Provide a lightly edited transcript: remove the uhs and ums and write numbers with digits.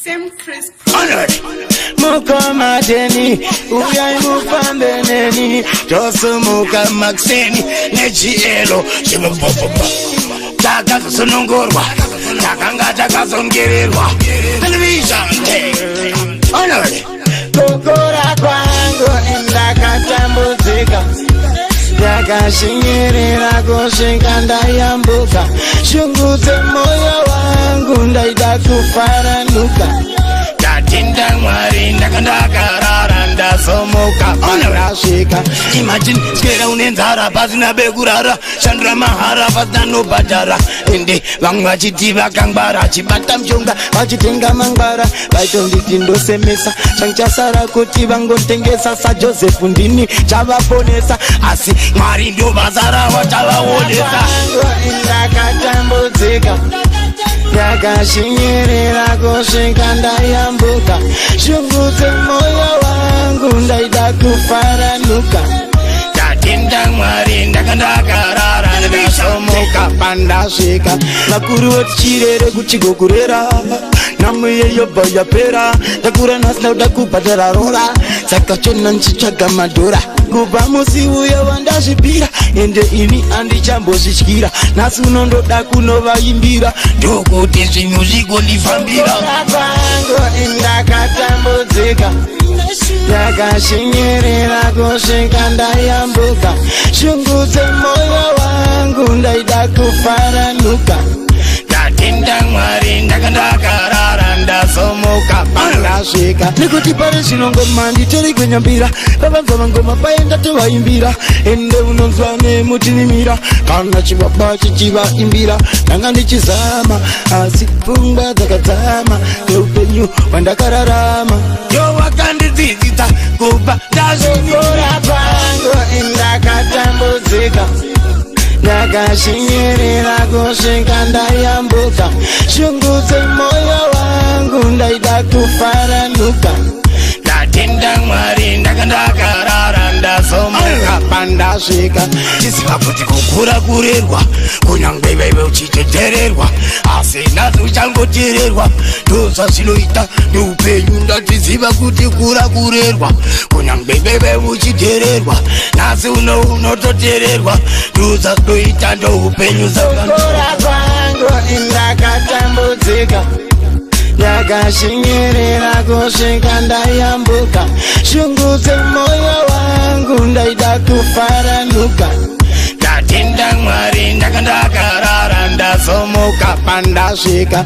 Sam Chris. Mukoma Deni, uyai mufambe neni, Tosumuka makuseni nechielo chimubhobhobho. Takazosunungurwa, takanga takazongererwa. Television. Honored. Kukura kwangu ndakatambudzika, ndakashinyirira kusvika ndayambuka. Shungu dzemoyo wangu, ndaida kufaranuka. Ndatenda Mwari, ndakandakarara, ndazomuka Ndasvika. Imagine swera une nzara, pasina bekurara, shandura mahara, pasina nobhadhara, ende vamwe vachiti vakangwara, chibata mushonga. Vachitenga mangwara, vaitonditi ndosemesa, changu chasara kuti vangotengesa. SaJosefu ndini chavaponesa. Asi Mwari ndo basa ravo, chavaonesa. Ndakatambudzika, ndakashinyirira kusvika ndayambuka. Shungu dzemoyo wangu, ndaida kufaranuka. Ndatenda Mwari, ndakandakarara, ndazomuka. Pandasvika, vakuru voti chirere kuchigokurera, nhamo yeyobva yapera. Ndakura nhasi, ndakuda kubhadhara rora, saka chona ndichitsvaga madhora. Kubva musi uyo wandazvipira, ende ini handichambozvityira. Nhasi unondoda kunovaimbira. Ndokuti zvinhu zvigondifambira. Kwangu ndakatambudzika, ndakashinyirira kusvika ndayambuka. Shungu dzemoyo wangu, ndaida kufaranuka. Ndatenda Mwari, ndakandakarara, ndazomuka. Ndasvika, nekuti pari zvino ngoma nditori gwenyambira. Vavanzwa mangoma paenda tovaimbira, ende unonzwa nemutinimira kana chibaba chichivaimbira. Ndanga ndichizama, asi pfungwa dzakadzama neupenyu hwandakararama. Yo wakandidzidzisa kubva ndazvinyora. Kwangu ndakatambudzika, ndakashinyirira kusvika ndayambuka. Shungu dzemoyo wangu, ndaida kufaranuka. Ndatenda Mwari, ndakandakarara, ndazomuka. Pandasvika. Chiziva kuti kukura kurerwa, kunyangwe iwewe uchitetererwa, asi nhasi uchangotererwa. Ndozvazvinoita neupenyu. Ndatiziva kuti kura kurerwa, kunyangwe iwewe uchitererwa, nhasi uno unototererwa. Ndozvazvinoita, ndoupenyu. Saka Kukura kwangu ndakatambudzika, ndakashinyirira kusvika ndayambuka. Shungu dzemoyo wangu, ndaida kufaranuka. Ndatenda Mwari, ndakandakarara, ndazomuka. Pandasvika.